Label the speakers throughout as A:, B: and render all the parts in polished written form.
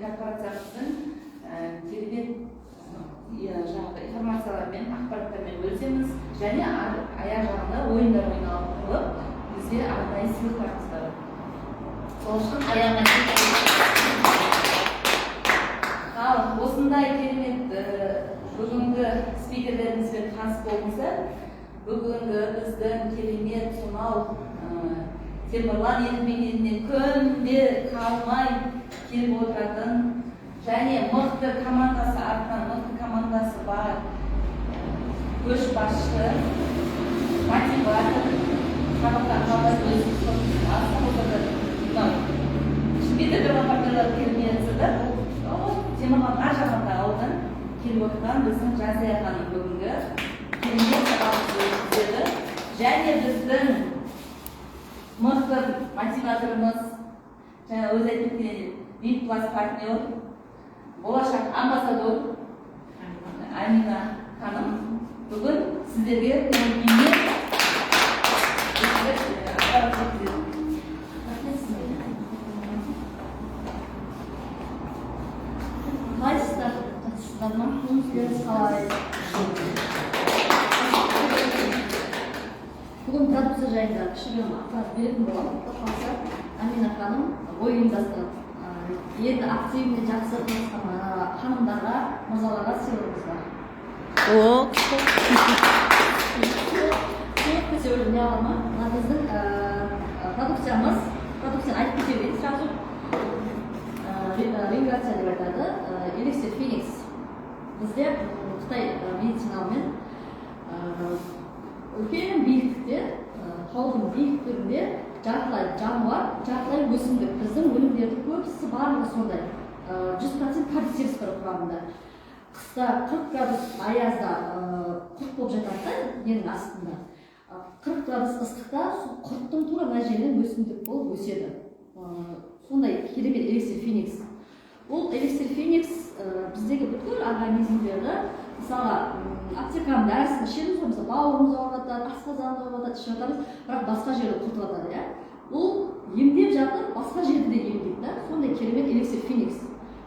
A: корпорациямыздың керемет жаңағы информациялармен, ақпараттармен бөлісеміз және аяқ жағында ойындар ойналып, бізде арнайы сыйлықтарымыз бар. Сол үшін аяғына дейін. Ал осындай керемет бүгінгі спикерлерімізбен таныс болдыңыздар. Бүгінгі біздің керемет сонау Темірлан елді мекенінен күнде қалмай келіп отыратын және мықты командасы, артынан мықты командасы бар көшбасшы, мотиватор, сабақтан қалмай өзі алыста болса да, мынау Шымкентте тұрған партнерлар келмей жатса да, бұл Темірлан ар жағындағы ауылдан келіп отырған біздің Жансая ханым бүгінгі керемет сабақ өткізеді. Және біздің мықты мотиваторымыз, жаңа өзі айтып кеткен, VIP Plus партнер, болашақ амбассадор Амина ханым бүгін сіздерге көңіл күймен ақпарат жеткізеді.
B: Рахмет сізге. Қалайсыздар? Жақсысыздар ма? Көңілдеріңіз қалай? Бүгін продукция жайында кішігірім ақпарат беретін боламын. Құдай қаласа, Амина ханым ой ұйымдастырады. Енді активный, жақсы қатысқан ханымдарға, мырзаларға сыйлығымыз бар.
C: О, күшті.
B: Сыйлық десе, уже не ала ма? Мына біздің продукциямыз, продукцияны айтып кете берейін сразу. Регуляция деп айтады. Эликсир Феникс. Бізде Қытай медициналымен үлкен биіктікте, таудың биіктігінде жартылай жануар, жартылай өсімдік. Біздің өнімдердің көбісі, барлығы сондай. 100% кордицепс бар құрамында. Қыста 40 градус аязда құрт болып жатады да ненің астында. 40 градус ыстықта сол құрттың тура мына жерінен өсімдік болып өседі. Сондай керемет эликсир Феникс. Ол эликсир Феникс біздегі бүткіл организмдерді, мысалға, аптеканың дәрісін ішеміз ғой, мысалы, бауырымыз ауырып жатады, асқазанымыз ауырып жатады, ішіп жатамыз, бірақ басқа жерді құртып жатады, иә. Ол емдеп жатып, басқа жерді де емдейді да. Сондай керемет эликсир Феникс.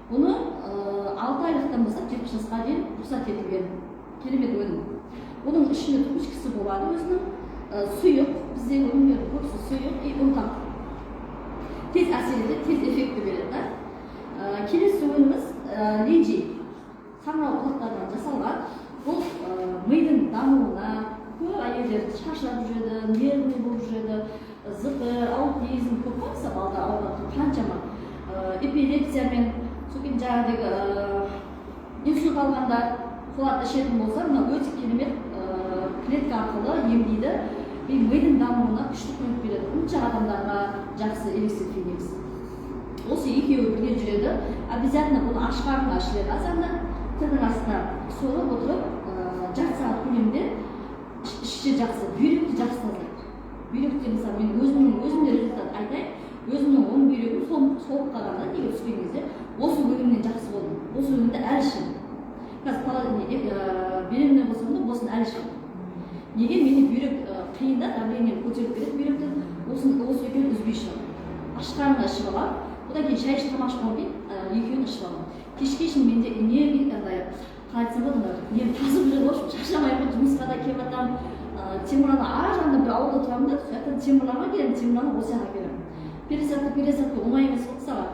B: Бұны 6 айлықтан бастап 70 жасқа дейін рұқсат етілген керемет өнім. Бұның ішінде түтіншкісі болады өзінің, сұйық, біздегі өнімдердің көбісі сұйық и ұнтақ. Тез әсер етеді, тез эффекті береді да. Келесі өніміміз линжи, саңырауқұлақтардан жасалған. Бұл мидың дамуына, көп әйелдер шаршап жүреді, нервный болып жүреді, ЗПР, аутизм көп қой, мысалы, балдар ауыратын қаншама, эпилепсиямен, содан кейін жаңағыдегі инсульт алғандар, соларды ішетін болса, мына өте керемет клетка арқылы емдейді и мидың дамуына күшті көмек береді. Ұмытшақ адамдарға жақсы эликсир Феникс. Осы екеуі бірге жүреді. Обязательно бұны аш қарынға ішіледі. Азанда тілдің астына сорып отырып, жарты сағат көлемінде ішсе жақсы. Бүйректі жақсы тазалайды. Бүйректе, мысалы, мен өзімнің, өзімде результат айтайын, өзімнің оң бүйрегім солып қалғанда, неге түскен кезде осы өнімнен жақсы болдым. Осы өнімді әлі ішемін. Қазір беременный болсам да, осыны әлі ішемін. Неге? Менде бүйрек қиын да, давлением көтеріліп кетеді бүйректен. Осыны, осы екеуін үзбей ішемін. Аш қарынға ішіп аламын. Одан кейін шай ішіп, тамақ ішіп болғаннан кейін екеуін ішіп аламын. Кешке шейін менде энергия андай, қалай айтсам болады, андай нем тасып жүреді ғой, шаршамаймын ғой, жұмысқа да келіп жатамын. Темірлан ар жағында бір ауылда тұрамын да, сол жақтан Темірланға келемін, Темірланнан осы жаққа келемін. Пересадка, пересадка оңай емес қой, мысалға.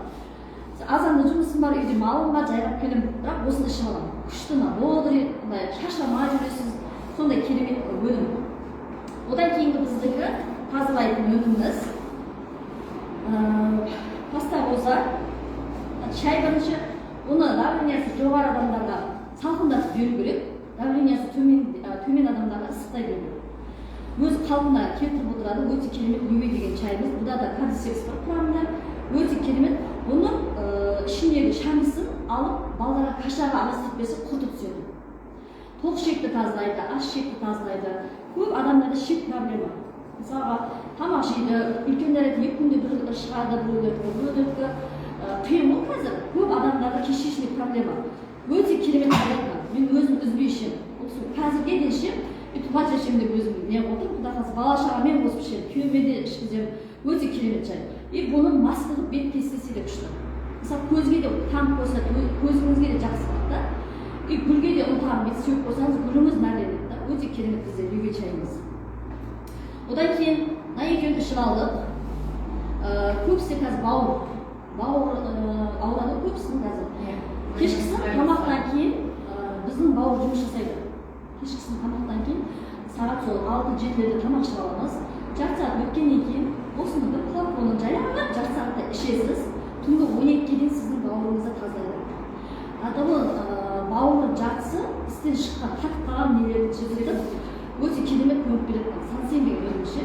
B: Азанда жұмысым бар, үйде малым бар, жайғап келемін, бірақ осыны ішіп аламын. Күшті, мына бодрый, андай шаршамай жүресіз, сондай керемет өнім. Одан кейінгі біздікі тазалайтын өніміміз паста роза шай. Бірінші бұны давлениесі жоғары адамдарға салқындатып беру керек, давлениесі төмен адамдарға ысықтай беру керек. Өз қалпына келтіріп отырады. Өте керемет Люве деген шайымыз. Бұда да кордицепс бар құрамында. Өте керемет. Бұның ішіндегі шамысын алып, балдарға кашаға араластырып берсе, құрты түседі. Тоқ ішекті тазалайды, аш ішекті тазалайды. Көп адамдарда ішек проблема, мысалға, тамақ жейді, үлкен дәрет 2 күнде бір шығады біреулердікі, біреулердікі қиын ғой. Қазір көп адамдарда кишечный проблема. Өте керемет таблетка. Мен өзім үзбей ішемін, осы қазірге дейін ішемін и тума ішемін деп өзім не қылып отырмын. Құдай қаласа, бала шағамен қосып ішемін, күйеуіме де ішкіземін. Өте керемет шай. И бұны маска қылып бетке істесе де күшті. Мысалы, көзге де тамып қойса, көзіңізге де жақсы болады да. И гүлге де ұнтағын бүйтіп сеуіп қойсаңыз, гүліңіз нәрленеді да. Өте керемет бізде юге чайымыз. Одан кейін мына екеуін ішіп алдық. Көбісі қазір бауыр ауырады ғой көбісінің қазір. Кешкісін тамақтан кейін біздің бауыр жұмыс жасайды. Кешкісін тамақтан кейін сағат сол 6-7-лерде тамақ ішіп аламыз. Жарты сағат өткеннен кейін осыны бір флаконын жайлап жарты сағатта ішесіз. Түнгі 12-ге дейін сіздің бауырыңызды тазалайды. Адамның бауыры жақсы істен шыққан, қатып қалған нелерді жібітіп, өте керемет көмек береді Сансен деген өнім ше.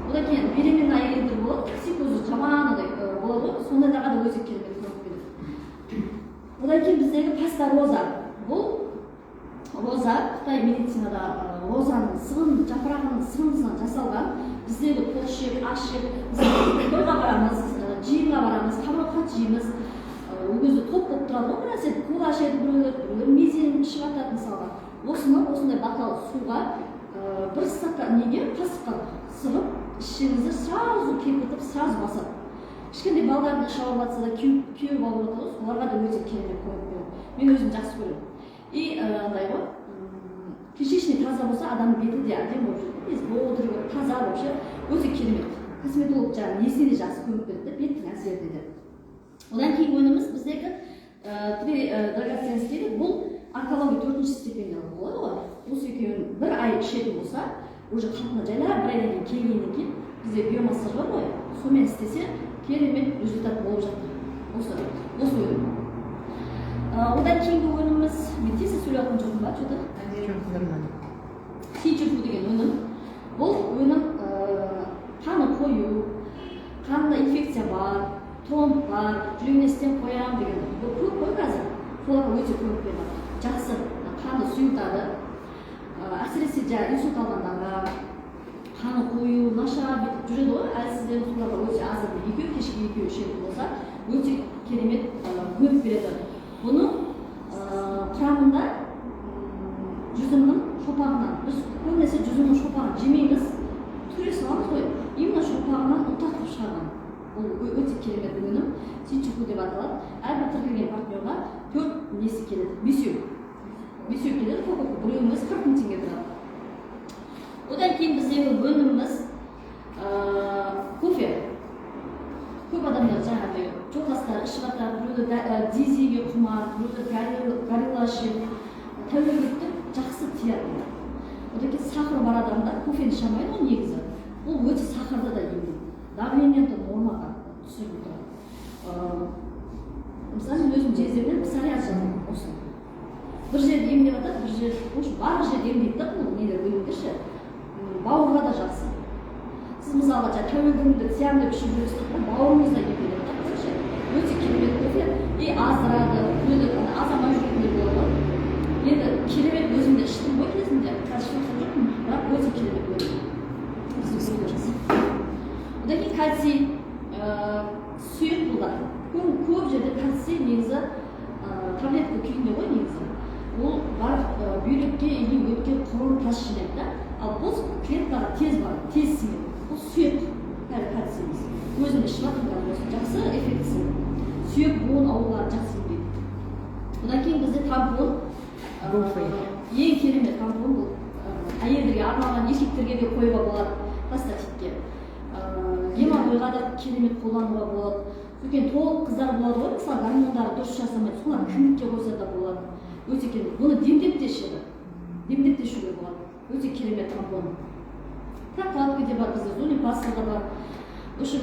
B: Одан кейін беременный әйелдер болады, токсикозы жаман андай болады ғой, сондайларға да өте керемет көмек береді. Одан кейін біздегі паста роза. Бұл роза қытай медицинада розаның сығын, жапырағының сығындысынан жасалған. Біздегі тоқ ішек, аш ішек, мысалы, тойға барамыз, жиынға барамыз, қамыр ауқат жейміз. Ол кезде топ болып тұрады ғой, бір нәрсе, кола ішеді біреулер, біреулер мезен ішіп жатады мысалға. Осыны осындай бокал суға бір стакан неге, қасыққа сығып ішсеңіздер, сразу кепітіп, сразу басады. Кішкентай балдардың іші ауырып жатса да, күйеу ауырып жатады ғой, соларға да өте керемет көмек береді. Мен өзім жақсы көремін. И андай ғой, кишечник таза болса, адамның беті де әдемі болып жүреді, несі бодрый болып, таза болып ше. Өте керемет, косметолог жаңағы несіне де жақсы көмек береді да, беттің әсеріне де. Одан кейінгі өніміміз біздегі три драгоценность дейді. Бұл онкология төртінші степеньдегі болады ғой. Осы екеуін бір ай ішетін болса, уже қалпына жайлап бір айдан кейін келгеннен кейін, бізде биомассаж бар ғой, сонымен істесе, керемет результат болып жатыр осы өнім. Одан кейінгі өніміміз, мен тез сөйлеп жатқан жоқпын ба че то?
C: Жоқ, нормально.
B: Сичифу деген өнім. Бұл өнім қаны қою, қанында инфекция бар, тромб бар, жүрегіне стент қоямын деген, бұл көп қой қазір, соларға өте көмек береді. Жақсы қанды сұйылтады. Әсіресе жаңағы инсульт алғандарға, қаны қою, нашар бүйтіп жүреді ғой, әлсіздеу, соларға өте азан екеу, кешке екеу ішетін болса, өте керемет көмек береді. Бұның құрамында жүзімнің шопағынан, біз көбінесе жүзімнің шопағын жемейміз, түре саламыз ғой, именно шопағынан ұнтақ қылып шығарған. Бұл өте керемет өнім, синчуку деп аталады. Әрбір тіркелген партнерға төрт несі келеді, бесеу, бесеу келеді упаковка, біреуіміз 40 000 теңге тұрады. Одан кейін біздегі өніміміз кофе. Көп адамдар жаңағыдай жолдастары ішіп жатады, біреулер дизельге құмар, біреулер горилла ішеді. Тәуелділікті жақсы тияды. Одан кейін сахар бар адамдар кофені іше алмайды ғой негізі. Бұл өте сахарды да емдейді, давлениені де нормаға түсіріп тұрады. Мысалы, мен өзім жездемнен псориаз жаздым. Осы бір жерді емдеп жатады, бір жер, в общем, барлық жерді емдейді да бұл нелер, өнімдер ше. Бауырға да жақсы. Сіз, мысалға, жаңағы тәуелділігімді тиямын деп ішіп жүресіз, бірақ бауырыңыз да емделеді да бұл ше. Өте керемет кофе и аздырады. Біреулер ана азамай жүретіндер болады ғой. Енді керемет, өзім де іштім ғой кезінде, қазір ішіп жатқан жоқпын, бірақ өте керемет өнім біздің өніміміз. Одан кейін кальций сұйық. Бұл да көп, көп жерде кальций негізі таблетка күйінде ғой негізі. Ол бар бүйрекке или өтке құрым, тас жинайды да. Ал бұл клеткаға тез барады, тез сіңеді. Бұл сұйық кальцийіміз. Өзім ішіп жатырмын қазір осы, жақсы эффектісі. Сүйек, буын ауруларын жақсы емдейді. Одан кейін бізде тампон. Ең керемет тампон бұл. Әйелдерге арналған, еркектерге де қоюға болады, простатитке, геморройға да керемет қолдануға болады. Содан толық қыздар болады ғой, мысалы, гормондары дұрыс жасамайды, солар кіндікке қойса да болады. Өте керемет. Бұны демдеп те ішеді, демдеп те ішуге болады. Өте керемет тампон. Прокладка де бар бізде, зонипаста да бар. В общем,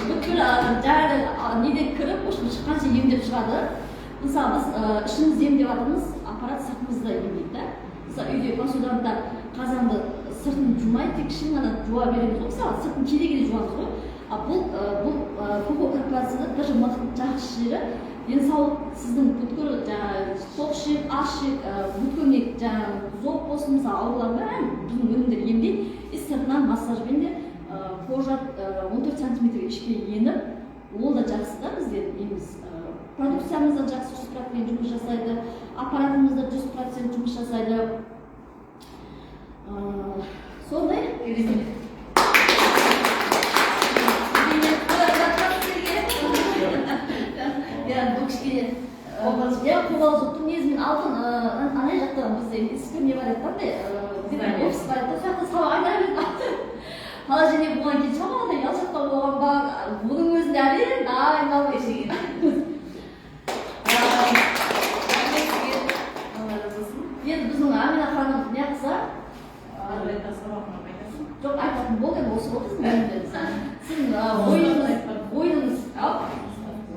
B: бүткіл жаңағы неден кіріп, в общем, шыққанша емдеп шығады. Мысалы, біз ішімізді емдеп жатырмыз, аппарат сыртымызды емдейді да. Мысалы, үйде посуданы да, қазанды сыртын жумай, тек ішін ғана жуа береміз ғой. Мысалы, сыртын кейде кейде жуамыз ғой. А бұл Фохо корпорацияда даже мықты, жақсы жері денсаулық. Сіздің бүткіл жаңағы тоқ ішек, аш ішек, бүткіл не, жаңағы зоб болсын, мысалы, аурулардың бәрін біздің өнімдер емдейді. И сыртынан массажбен де кожа 14 сантиметр ішке еніп, ол да жақсы да. Бізде неміз, продукциямыз да жақсы, 100% жұмыс жасайды, аппаратымыз да 100% жұмыс жасайды. Сондай.
A: Керемет.
B: Қобалжып тұрмын. Негізі мен алтын ана жақта бізде ескі не бар еді да, андай где-то офис бар еді да, сол жақта сабақ айта бердім. Положение болған кейін шамалы ұялшақтау болған ба, бұның өзінде әрең дайындалып.
A: Рахмет сізге, Алла разы болсын.
B: Енді біздің Амина ханым не қылса, жоқ, айтатын болды енді, осы ғой біздің бөлімдеріміз. Сіздің ойыныңыз ау.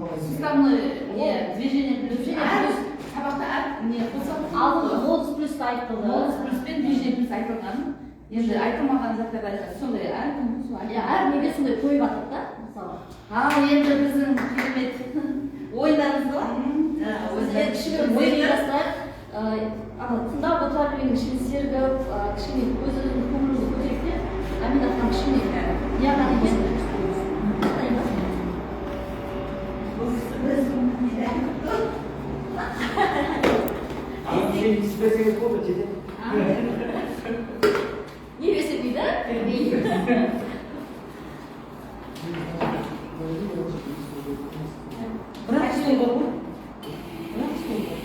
A: Суставной не движение плюс.
B: Движение
A: Әр
B: плюс.
A: сабақта әр не қосады.
B: Алдыңғы молодость плюсті айтылды.
A: Молодость плюс пен движение плюс айтылған. Енді айтылмаған заттарды айтады, сондай әркім солай.
B: Иә, әр неге сондай қойып жатыр да, мысалы.
A: Ал енді біздің керемет ойындарымыз бар.
B: Біз енді кішігірім ойын ұйымдастырайық. Ана тыңдап отыра берген кішкене сергіп, кішкене өз өзіміздің көңілімізді көтерейік те. Амина ханым кішкене неғылған екен. Қандай ба?
D: Феникс берсеңіз болды, жетеді.
B: Не берсе дейді?
A: Бірақ стол бар ғой, бірақ стол бар.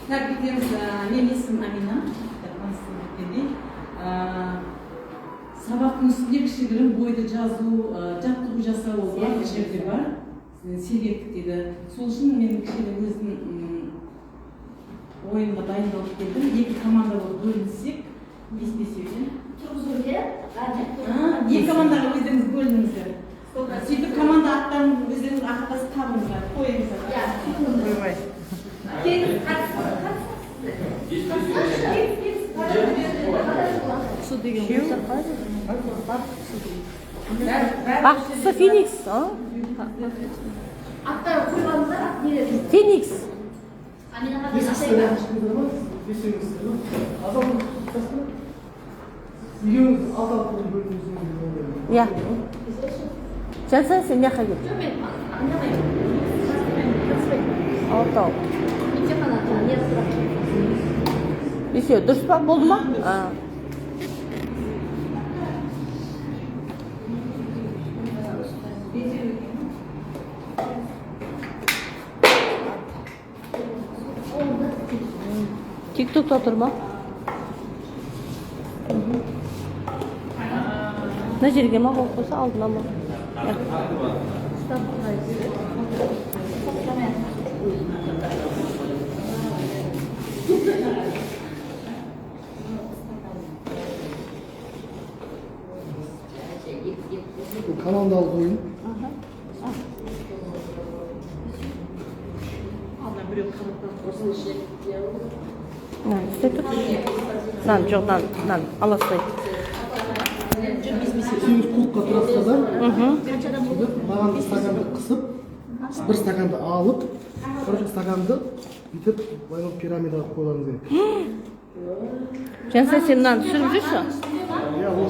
E: Так, бүйтеміз. Менің есімім Амина, таныстырып өткендей. Сабақтың үстінде кішігірім бойды жазу, жаттығу жасау, ол барлық жерде бар. Сергектік дейді. Сол үшін мен кішкене өзім ойынға дайындалып келдім. Екі команда болып бөлінсек, бес бесеуден.
B: Тұрғызу иә?
E: Екі командаға өздеріңіз бөлініңіздер. Сөйтіп команда аттарын өздеріңіз ақылдасып табыңыздар, қойыңыздар.
B: Иә.
A: Келіңіз, қатысыңыз.
C: Су деген қалай? Бақыттысы Феникс, а?
B: Аттары қойғаныңыздар, ат нелер?
C: Феникс.
B: Амина ханым,
F: Бес
B: атайын
F: кісі
B: ба?
F: бесеуіңіз. Азал, екеуіңіз алты алты бөліңіз.
C: Иә. Жансая, сен мына жаққа кел.
B: Жоқ, мен аңдамаймын.
C: Алтау.
B: Мен тек қана не сұрақ.
C: Бесеу, дұрыс па? Болды ма? А. Тик-токта тұр ма? Мына жерге ма қойып қойса, алдына ма? Иә.
F: Бұл командалық ойын.
E: Алдына біреу қабаттап.
C: Мынаны ұстай тұр. Мынаны, жоқ, мынаны, мынаны ала ұстай.
F: Үшеуіңіз клубқа тұрасыздар да. Сөйтіп маған стаканды қысып, бір стаканды алып, короче, стаканды бүйтіп былай пирамидаға қоюларыңыз керек.
C: Жансая, сен мынаны түсіріп жүрші.
F: Иә, ол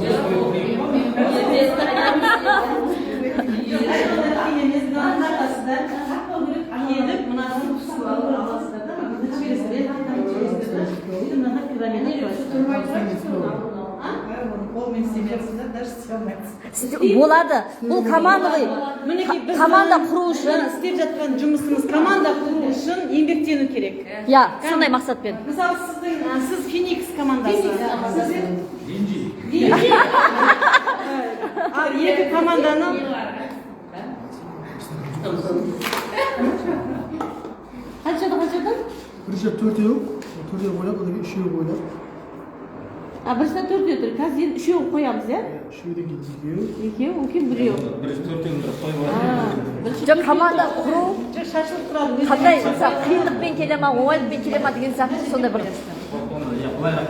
E: Келіп мынасын пісіп аласыздар да, жібересіздер, жібересіздер да, сөйтіп мынада пирамида қоясыздар.
G: Қолмен істемейсіздер, даже істей алмайсыз.
C: Болады. Бұл командовый
E: Мінекей біз
C: команда құру үшін.
E: Істеп жатқан жұмысымыз команда құру үшін еңбектену керек.
B: Иә, сондай мақсатпен.
E: Мысалы, сіздің сіз Феникс командасы. Сіз
D: Линджи.
E: Ал екі команданың
C: Қаншада, қаншадан?
F: Бірінші төртеу, төртеу ойлап, одан кейін үшеу ойлап.
C: А, біріншіден төртеу тұр. Қазір енді үшеу қоямыз, иә?
F: Үшеуден кейін екеу.
C: Екеу, одан кейін біреу.
D: Бірінші төртеуін бір қойып
C: А, бірінші
B: Жоқ,
C: төртеу
B: команда
C: тұр.
B: құру
E: жоқ, шашылып тұрады. Өздері.
B: қандай, мысалы, қиындықпен келе ма, оңайлықпен келе ма деген сияқты сондай бір.
D: Иә, былайырақ.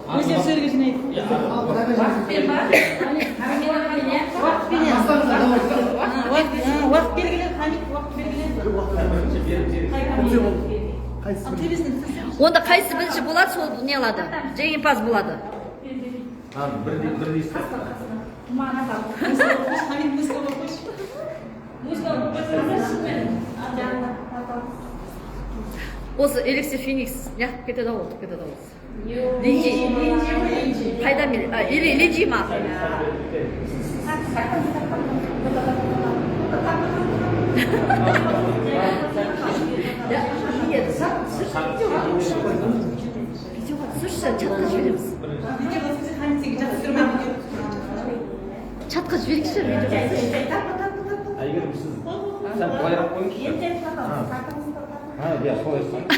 E: Өздері сөйлеге жинайды.
F: Ал қайда
A: Уақытпен ба?
E: Уақытпенен.
F: Бастаңыздар, давайте.
E: Уақыт белгіле, Хамит, уақыт белгіле. Қай команда?
F: Қайсысы
E: Ал
F: бірінші?
E: төбесін тістесең.
B: Онда қайсысы бірінші болады, сол не алады? Жеңімпаз болады.
D: А, бірдей бірдей істеп.
E: Хамит, музыка қойып қойшы.
A: Музыка қойсаңыздар шынымен.
B: Осы эликсир Феникс неғып кетеді ау, ұтып кетеді ау осы. Линджи. Қайда мен? А, или Линджи ма? Нет, видеоға түсірші, чатқа жібереміз. Чатқа жіберейікші, видеоға түсірші.
D: Әйгерім, сіз сәл былайырақ қойыңызшы. Иә, солай ұстаңыз.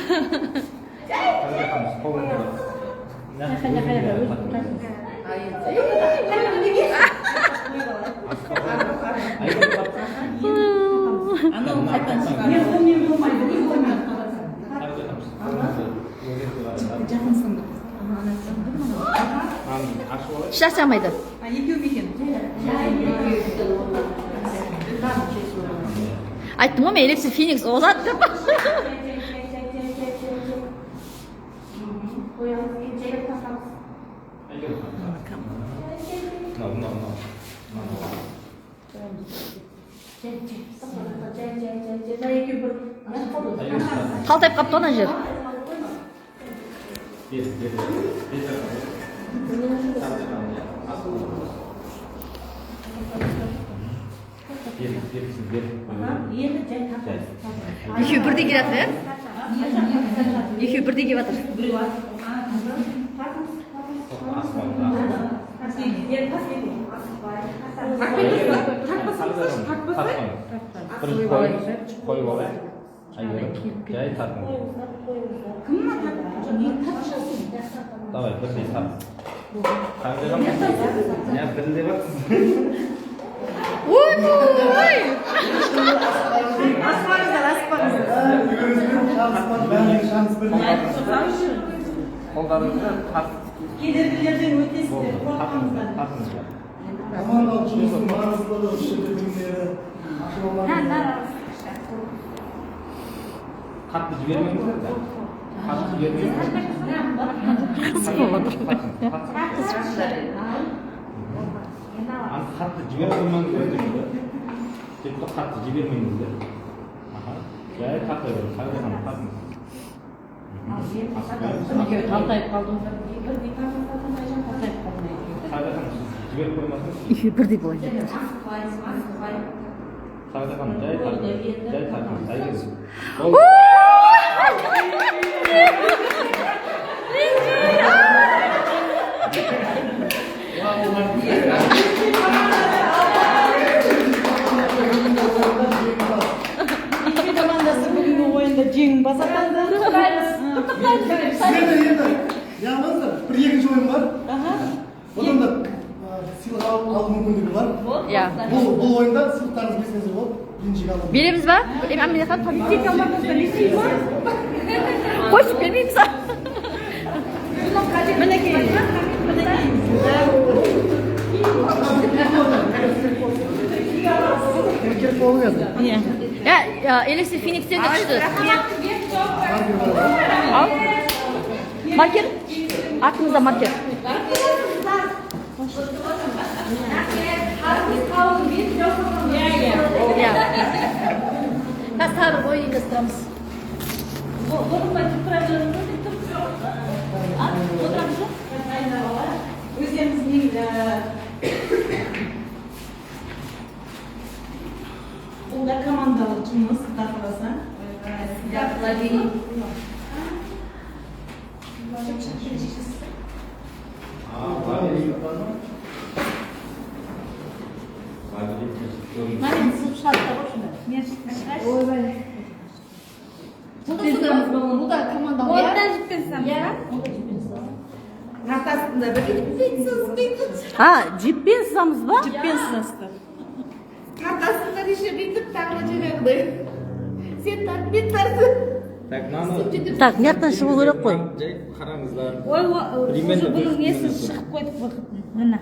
B: Ешнәрсе алмайды.
G: Екеу ме екен?
B: Айттым ғой мен, Эликсир Феникс озат деп. Қалтайып қапты ана жер. Екеуі бірдей келе жатыр, иә? Екеуі бірдей келіп жатыр.
D: Қойып алайық. Жай тартыңыз. Давай, бірдей тарт. Не, бірдей барсыз.
B: Ой, ой!
G: Аспаңыздар, аспаңыздар.
D: Қолдарыңызды тарт.
G: Кедергілерден өтесіздер, қорықпаңыздар.
D: Тартыңыздар.
F: Командалық жұмыстың маңыздылығы, шешімдері, ашылмаңыздар.
D: Қатты жібермеңіздер де. Қатты жібермеңіздер.
B: Қызық болып отыр.
D: Қатты жіберіп қоймаңыздар дейді. Жіпті қатты жібермеңіздер. Жай тарта беріңіз. Тартыңыз.
C: Қалтайып қалдым.
D: Жіберіп қоймасаңыз.
B: Екеуі бірдей болады.
D: Сағида ханым, жай тартыңыз. Жай тартыңыз. Әйгерім.
E: Екі командасы бүгінгі ойында жеңімпаз атанды.
F: Сіздерде енді яғыңыздар, бір екінші ойын бар. Одан да сыйлық алу мүмкіндігі бар.
B: Иә.
F: Бұл ойында сыйлықтарыңызды берсеңіздер болады. Еншіге алу.
B: Береміз ба? Әмине ханым, қойшы, бермейміз.
E: Мінекей.
F: Керек болу еді.
B: Иә, Эликсир Феникстен де күшті. Ал. Маркер. Артымызда маркер. Иә. Қазір тағы бір ойын ұйымдастырамыз.
E: Өздеріңіздің бұл да командалық жұмыс, құдай қаласа.
C: Мен сызып шығады да ғой шыны.
B: Ойбай. Бұл да сондай, бұл да командалық, иә?
A: Одан жіппен сызамыз.
B: Иә, ол да жіппен сызамыз.
G: Ортасында бір
C: А, жіппен сызамыз ба?
E: Жіппен сызасыздар.
G: Ортасында неше бүйтіп тағы жаңағыдай. Сен тарт, мен тартып.
D: Так, мынаны
C: Так, мына жақтан шығу керек қой.
D: Жай қараңыздар.
A: Ой,
D: Примерно
A: бұның несі
D: примерно
A: шығып қойдық выход. Міне.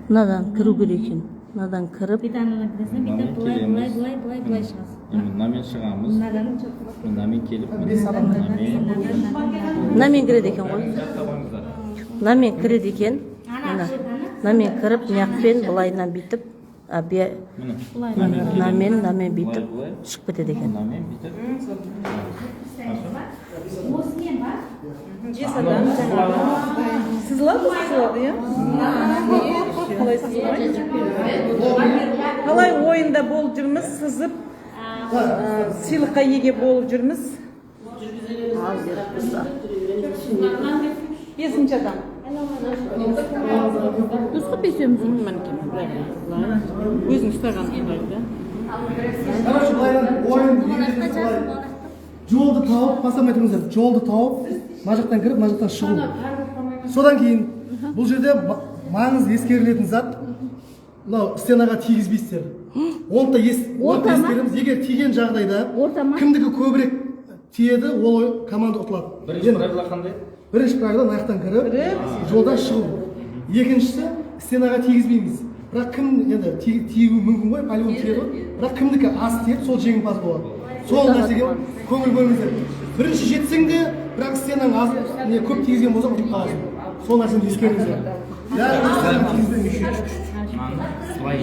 C: Мынадан кіру керек екен. Мынадан кіріп,
A: Бүйтіп анадан кіресің, бүйтіп былай, былай, былай, былай, былай шығасың.
D: Мынамен шығамыз.
A: Мынадан
D: Мынамен келіп,
F: Бес адам.
C: мынамен кіреді екен ғой.
D: Жаттап алыңыздар.
C: Мынамен кіреді екен. Мына. Мынамен кіріп, мына былайынан бүйтіп, мынамен, мынамен бүйтіп шығып кетеді екен.
D: Мынамен бүйтіп.
A: Осымен ба?
E: Бес адам. Сызылады, сызылады, иә?
H: Қалайсыз ғой? Қалай ойында болып жүрміз, сызып, сыйлыққа иеге болып жүрміз. Бесінші адам.
C: Дұрыс қой, бесеуміз. Мінекей, былай.
H: Өзің ұстаған ыңғайлы да.
F: Короче, былайдан ойын ережесі былай: жолды тауып, бастамай тұрыңыздар, жолды тауып, мына жақтан кіріп, мына жақтан шығу. Содан кейін бұл жерде маңызды ескерілетін зат: мынау стенаға тигізбейсіздер. Оны да оны да
C: Орта ма?
F: ескереміз. Егер тиген жағдайда,
C: Орта ма?
F: кімдікі көбірек тиеді, ол команда ұтылады.
D: Бірінші
F: Енді
D: правила қандай?
F: Бірінші правила: мына жақтан кіріп, жолдан шығу. Екіншісі: стенаға тигізбейміз. Бірақ кім енді тиюі мүмкін ғой, по-любому тиеді ғой, бірақ кімдікі аз тиеді, сол жеңімпаз болады. Сол нәрсеге көңіл бөліңіздер. Бірінші жетсең де, бірақ стенаң аз не көп тигізген болса, ұтылып қаласың. Сол нәрсені ескеріңіздер, яғни стенаға тигізбеңіз.
D: Мынаны былай,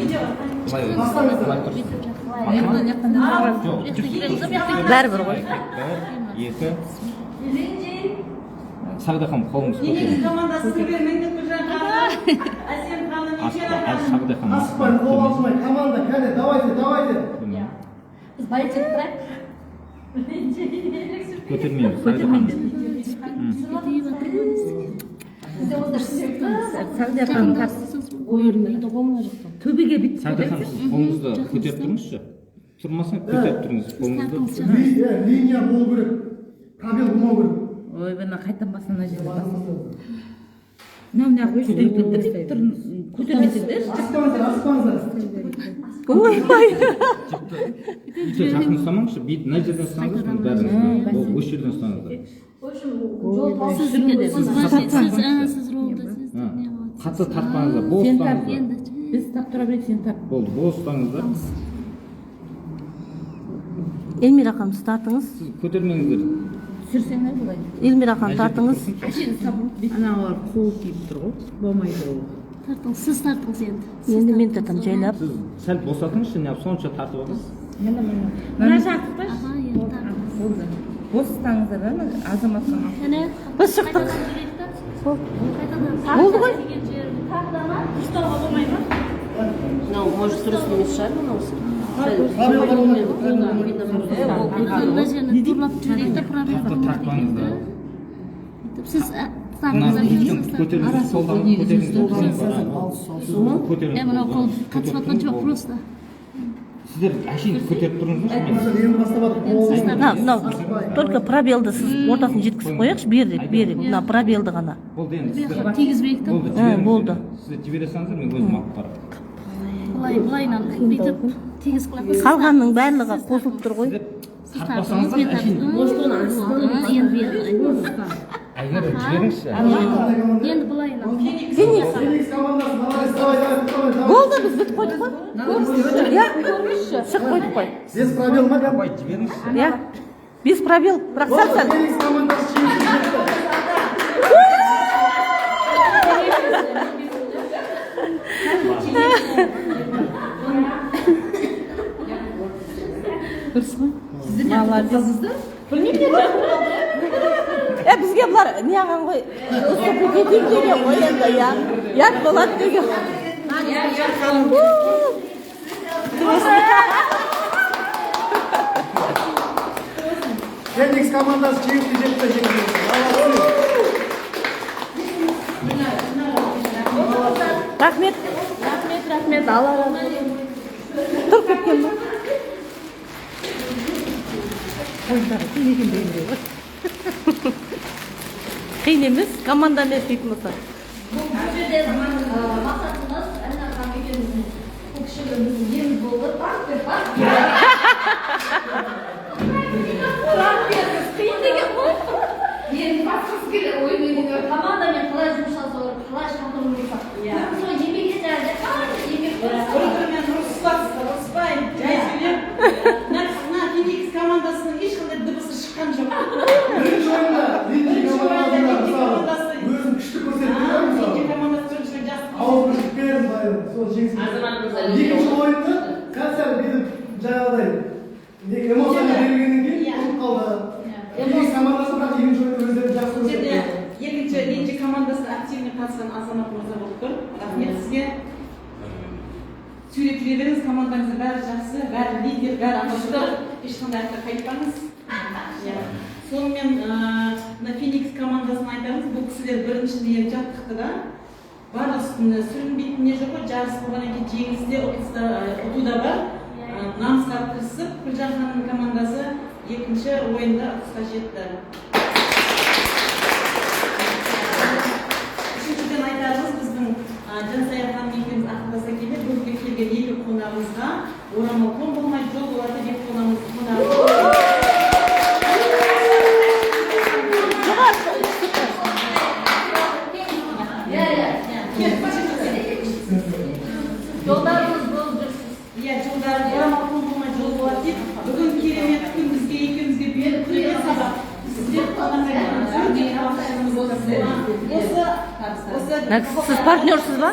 D: былай.
F: Бастаңыздар.
D: Былай тұрсын. Жоқ.
C: Бәрібір ғой.
D: Бір, екі. Сағда ханым, қолыңыз
E: Феникс
D: көтеріңіз.
E: командасы сіздер, Меңдіқожа ханым, Әсем ханым, Индира ханым.
D: Сағда ханым.
F: Асықпай, қол алысмай, команда, кәне, давайте, давайте.
D: Төмен.
B: Біз болеть етіп тұрайық.
D: Көтермейміз, Сағда ханым.
C: Сағдия ханым, төбеге бүйтіп.
D: Сағда ханым, сіз қолыңызды көтеріп тұрыңызшы. Тұрмаса, көтеріп тұрыңыз қолыңызды.
F: Линия болу керек, пробел болмау керек.
A: Ой, мына қайтадан басына, мына жерде бас. Мына, мына көтеріп тұр, көтермесеңдерші.
F: Асықпаңыздар, асықпаңыздар.
C: Ойбай.
D: Өте жақын ұстамаңызшы, мына жерден ұстаңыздар, мына бәріңіз. Болды, осы жерден ұстаңыздар.
B: В общем, жол тауып
I: Сіз ролды, сіз.
D: Ha, қатты тартпаңыздар, бос
A: Сен тарт.
D: ұстаңыздар.
A: Біз тап тұра берейік, сен тарт.
D: Болды, бос ұстаңыздар.
C: Эльмира ханым, сіз тартыңыз.
D: Сіз көтермеңіздер.
A: Түсірсеңдер былай.
C: Эльмира ханым, тартыңыз.
H: Аналар қол тиіп тұр ғой, болмайды ол.
I: Тартыңыз, сіз тартыңыз енді.
C: Енді мен тартамын жайлап.
D: Сіз сәл босатыңызшы, неғып сонша тартып отырсыз?
A: Міне, міне, мына жақтықта.
I: Аха, енді тартыңыз.
A: Болды, бос ұстаңыздар да, мына Азамат ханым.
I: Әне.
C: Біз шықтық.
I: Қайтадан.
C: Болды ғой.
B: Тағы да ма? Ұстауға болмай ма?
C: Мынау, может, дұрыс емес шығар мынаусы.
F: Пробел болмау керек, пробел болмау керек.
I: Мына жерін турлап жіберейік та, пробел
D: Қатты тартпаңыздар.
I: Бүйтіп сіз
D: Мына
I: тартыңыз.
D: үлкен көтеріңіз, қолдан көтеріңіз. Көтеріңіз.
I: Е, мынау қол қатысып жатқан жоқ просто.
D: Сіздер әшейін көтеріп тұрыңыздаршы мен.
F: Енді бастап жатыр, қол.
C: Мына, мынау только пробелді сіз ортасын жеткізіп қояйықшы, берірек, берірек, мына пробелді ғана.
D: Болды енді, сіздер.
I: Тигізбейік та.
D: Болды, жіберіңіздер.
C: Болды.
D: Сіздер жібере салыңыздар, мен өзім алып барамын.
I: Былай, былайынан бүйтіп тегіз қылайық.
C: Қалғанның барлығы қосылып тұр ғой.
D: Сіздер
I: Сіз
D: тартпасаңыздар
I: тартыңыз, мен
D: әшейін.
I: тартып. Енді
D: Әйгерім, жіберіңізші.
I: енді былайынан.
F: Феникс командасы, молодец, давай, давай, давай, давай.
C: Болды, біз бітіп қойдық қой, иә, шығып қойдық қой.
F: Без пробел ма?
D: Апай, жіберіңізші.
C: Иә, без пробел, бірақ сәл сәл.
F: Феникс командасы жеңіске жетті.
A: Дұрыс қой, молодец.
C: Білмеймін е, бізге бұлар не алған ғой, уступить етейік деген ғой енді, иә, ұят болады деген. У!
F: Феникс командасы жеңіске жетті, жеңіске. Молодцы.
C: Рахмет,
B: Рахмет, рахмет, Алла разы болсын.
C: Тұрып кеткен ба?
H: Ойындары қиын екен дегендей ғой.
C: Қиын емес, командамен істейтін болса.
B: Бұл жерде мақсатымыз Әлина ханым екеуміздің, бұл кішігірім біздің неміз болды. Трансфер, трансфер қиын деген ғой.
G: Енді басқысы келеді ойын.
B: Командамен қалай жұмыс жасау керек, қалай шақыру керек. Көбісі ғой еңбек етеді, қалай еңбек.
E: Бір бірімен ұрыспасыздар, ұрыспаймын, жай сөйлеп. Мына Феникс командасының ешқандай дыбысы шыққан жоқ.
F: Бірінші ойында Линджи
E: Бірінші ойында
F: командасында
E: Линджи
F: мысалы
E: командасы.
F: Өзін күшті көрсетті да, мысалы.
E: Линджи командасы бірінші жақсы.
F: Ауызбіршілікпен былай сол жеңіске. Екінші ойында сәл сәл бүйтіп жаңағыдай не эмоцияға берілгеннен кейін ұтылып қалды. Феникс командасы, бірақ екінші ойында өздері жақсы
E: Бұл жерде
F: көрсетті.
E: екінші Линджи командасына активный қатысқан Азамат мырза болып тұр. Рахмет сізге. Сүйреп жүре беріңіз, командаңызда бәрі жақсы, бәрі лидер, бәрі ақылды, ешқандай артқа қайтпаңыз. Иә. Сонымен мына Феникс командасын айтамыз, бұл кісілер біріншіден жаттықты да, барлық үстінде сүрінбейтін не жоқ қой, жарыс болғаннан кейін жеңіс те, ұтылыс та, ұту да бар. Намысқа тырысып, Гүлжан ханымның командасы екінші ойында ұтысқа жетті. Үшіншіден айтарымыз, біздің Жансая ханым екеуміз ақылдаса келе бүгінгі келген екі қонағымызға орамал тон болмай жол болады деп қонағымыз.
B: Иә, иә.
A: Жолдарыңыз болып жүрсіз.
E: Иә, жолдары орамал тон болмай жол болады деп. Бүгін керемет күн бізге, екеумізге беріп тұрған сабақ. Сіздер қонаққа келгеніңіз өте қуаныштымыз. Осы
C: Сіз партнерсіз ба?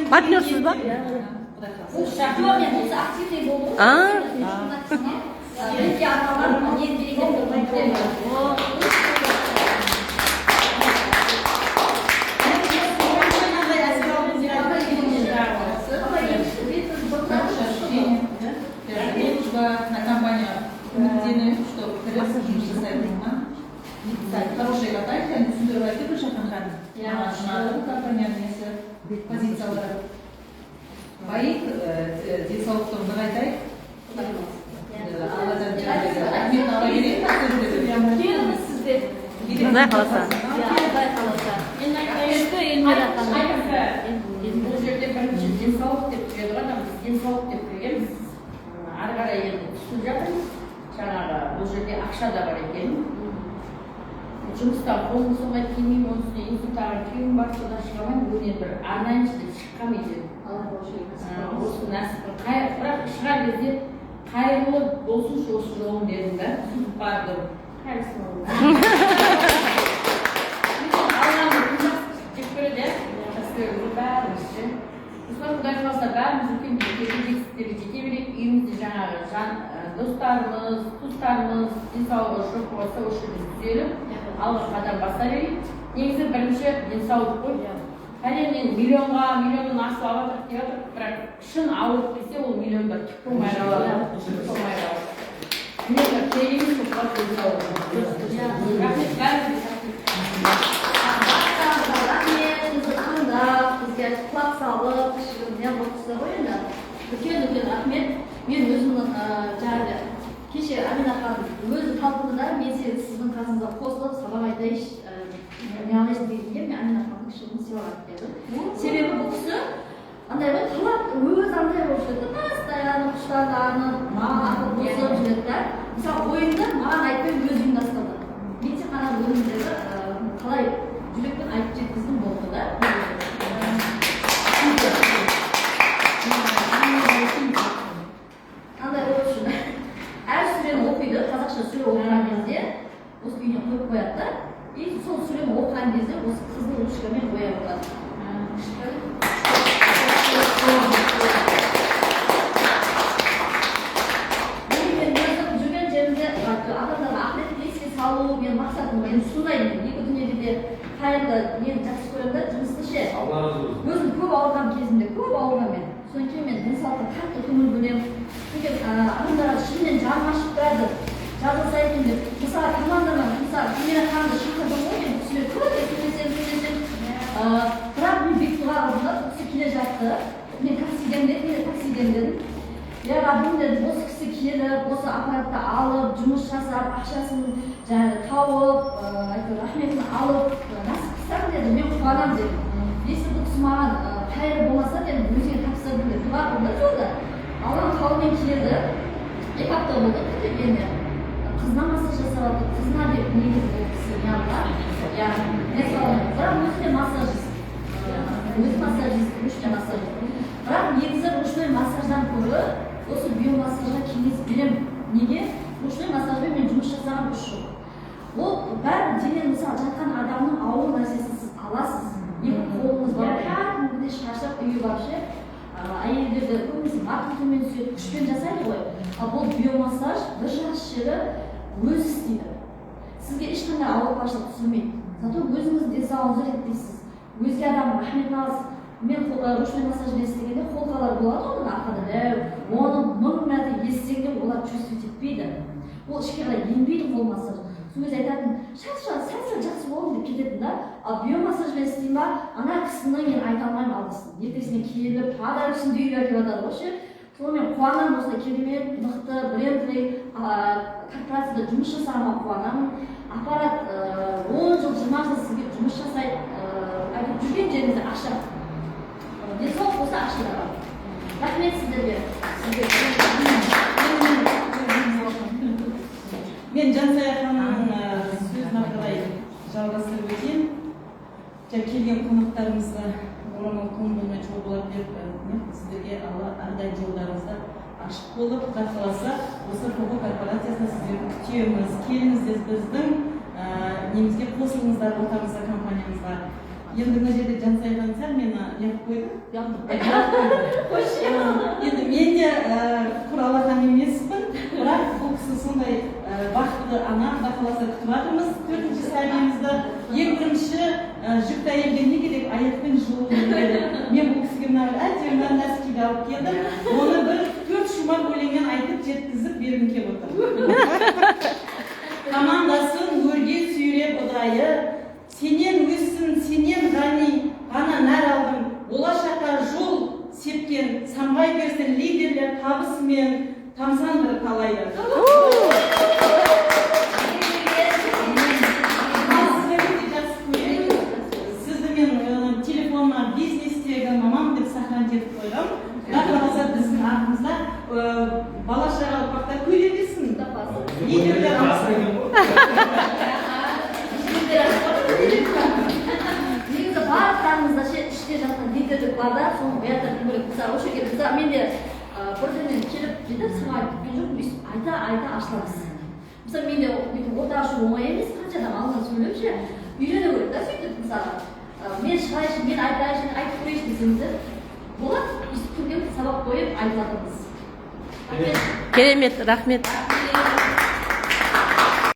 C: Партнерсіз ба?
B: Жоқ, мен осы активный болдым.
C: А.
B: Бізге арналған ең берекетті.
J: На компанию үміттенемін, что кіріп жұмыс жасайтыныма. Хорошая компания, түсіндіріп айтты Гүлшахан ханым. Маған ұнады бұл компанияның несі, позициялары. Байық, денсаулықты нығайтайық. Алладан рахметін ала берейік.
A: Келіңіз сіздер.
C: Құдай қаласа.
A: Құдай қаласа. Күшті Эльмира ханым.
G: Бұл жерде бірінші денсаулық деп кіреді ғой, біз денсаулық деп кіргенбіз. Ары қарай енді түсініп жатырмыз. Жаңағы бұл жерде ақша да бар екен. Жұмыстан қолым соғмай келмеймін, оның үстіне инсульт алған күйеуім бар, содан шыға алмаймын. Бүгін енді бір арнайыншы деп шыққам үйден. Осы нәсіп, бірақ шығар кезде қайырлы болсыншы осы жолым дедім да, сөйтіп бардым.
A: Қайырлысы болсын.
G: Алланың жек көреді, иә? Жақсы көреді бәріміз ше. Осылай Құдай қаласа бәріміз үлкен жетістіктерге жете берейік. Үйімізде жаңағы жан, достарымыз, туыстарымыз денсаулығы жоқ болса, осы жерде түзеліп, алға қадам баса берейік. Негізі бірінші денсаулық қой. Әне мен миллионға, миллионнан асып алып жатыр деп жатыр, бірақ шын ауырып кетсе, ол миллиондар түк болмай қалады. Түк болмай қалады. Миллиондар керек емес болып қалады денсаулық. Рахмет бәріңізге.
B: Рахмет, бізді тыңдап, бізге құлақ салып, кішігірім не болыпсыздар ғой енді. Үлкен үлкен рахмет. Мен өзімнің жаңағы кеше Амина ханым өзі талпынды да, мен сіздің қасыңызға қосылып сабақ айтайыншы, не алайыншы дегенге мен Амина ханымның кішігірім сыйлық алып келдім. Себебі бұл кісі андай ғой, талап өзі андай болып жүреді, постоянно құштарланып, маған ақыл қосып жүреді да. Мысалы ойынды маған айтпай өзі ұйымдастырды. Мен тек қана өнімдерді қалай жүрекпен айтып жеткіздім болды да. Андай ол үшін әр сүрені оқиды, қазақша сүре оқыған кезде осы үйіне қойып қояды да, и сол сүрені оқыған кезде осы қызыл ручкамен бояп отырады. Мен өзім жүрген жерімде адамдарға ақырет еске салу менің мақсатым. Мен сондай, мен екі дүниеде де қайырлы нені жақсы көремін да, жұмысты ше. Өзім көп ауырған кезімде, көп ауырған мен. Содан кейін мен денсаулыққа қатты көңіл бөлемін. Содан кейін адамдарға шынымен жаным ашып тұрады. Жазылса екен деп. Мысалы командама, мысалы Гүлмира ханымды шақырдым ғой, мен бұл кісімен көп сөйлесем. Бірақ мен бет дұға қылдым да, бұл кісі келе жатты. Мен таксиден дедім, мен таксиден дедім. Я Раббым дедім, осы кісі келіп, осы аппаратты алып, жұмыс жасап, ақшасын жаңағы тауып, әйтеуір рахметін алып, нәсіп қылсам дедім, мен қуанамын дедім. Если бұл кісі маған қайыр болмаса дедім, өзіңе тапсырдым деп дұға қылдым да жолда. Алланың қалауымен келді. 2 апта болды келгеніне. Қызына массаж жасап жатыр, қызына деп негізі бұл кісі не алған. Иә, бірақ өзі де массажист. Өзі массажист, ручной массажист. Бірақ негізі ручной массаждан гөрі осы биомассажға кеңес беремін. Неге? Ручной массажбен мен жұмыс жасаған 3 жыл. Ол бәрі денен мысалы жатқан адамның ауыр нәрсесін сіз аласыз. Екі қолыңыз бар, кәдімгідей шаршап үйге барып ше, әйелдерді көбінесе мартын төмен түседі, күшпен жасайды ғой. Ал бұл биомассаж бір жақсы жері өзі істейді. Сізге ешқандай ауыртпашылық түсірмейді. Зато өзіңіз денсаулығыңызды реттейсіз. Өзге адамның рахметін аласыз. Мен ручной массажбен істегенде қолқалар болады ғой, мына арқада дәу, оны мың мәрте естісең де, олар чувствовать етпейді, ол ішке қарай енбейді қол массаж. Сол кезде айтатын: сәл сәл сәл сәл жақсы болдым», — деп кететін да. Ал биомассажбен істеймін ба, ана кісінің мен айта алмаймын алғысын. Ертесіне келіп, подарок сын үйге әкеліп жатады ғой ше. Сонымен қуанамын, осындай керемет мықты брендный корпорацияда жұмыс жасағаныма қуанамын. Аппарат 10 жыл, 20 жыл сізге жұмыс жасайды, әйтеуір жүрген жеріңізде ақша, денсаулық болса, ақша да бар. Рахмет сіздерге, сізге.
E: Мен Жансая ханымның сөзін ары қарай жалғастырып өтейін. Жаңа келген қонақтарымызға орамал тон болмай жол болады деп, не, сіздерге Алла әрдайым жолдарыңызда ашық болып, Құдай қаласа, осы ФОКО корпорациясына сіздерді күтеміз. Келіңіздер, біздің немізге қосылыңыздар, ортамызға, компаниямызға. Енді мына жерде Жансая ханым сәл мені неғып қойды, қойды. Енді мен де құр алақан емеспін, бірақ бұл кісі сондай бақытты ана. Құдай қаласа, күтіп жатырмыз төртінші сәбиімізді. Ең бірінші жүкті әйелге не керек? Аяқпен жылу керек. Мен бұл кісіге мына әдемі носки ді алып келдім. Оны бір төрт шумақ өлеңмен айтып жеткізіп бергім келіп отыр. Командасын өрге сүйреп ұдайы, сенен өссін, сенен ғани ғана нәр алдым. Болашаққа жол сепкен, самғай берсін лидерлер табысымен тамсандырып талайды. Ал сіздерді де жақсы көремін. Сізді мен телефоныма бизнестегі мамам деп сохранить етіп қойғанмын. Құдай қаласа, біздің артымызда бала шаға, ұрпақтар көре берсін, лидерлер.
D: Жасыр екен ғой.
B: Негізі барлықтарыңызда ше, іште жатқан лидерлік бар да, соны оята білу керек. Мысалы, осы жерге, мысалы, мен де бірден келіп бүйтіп сабақ айтып кеткен жоқпын, өйстіп айта айта ашыламыз. Мысалы, мен де бүйтіп орта ашу оңай емес, қанша адам алдынан сөйлеп ше, үйрену керек та. Сөйтіп, мысалы, мен шығайыншы, мен айтайыншы, мен айтып көрейінші десеңіздер болады. Өйстіп күнделікті сабақ қойып айтып жатырмыз. Рахмет.
C: Керемет, рахмет.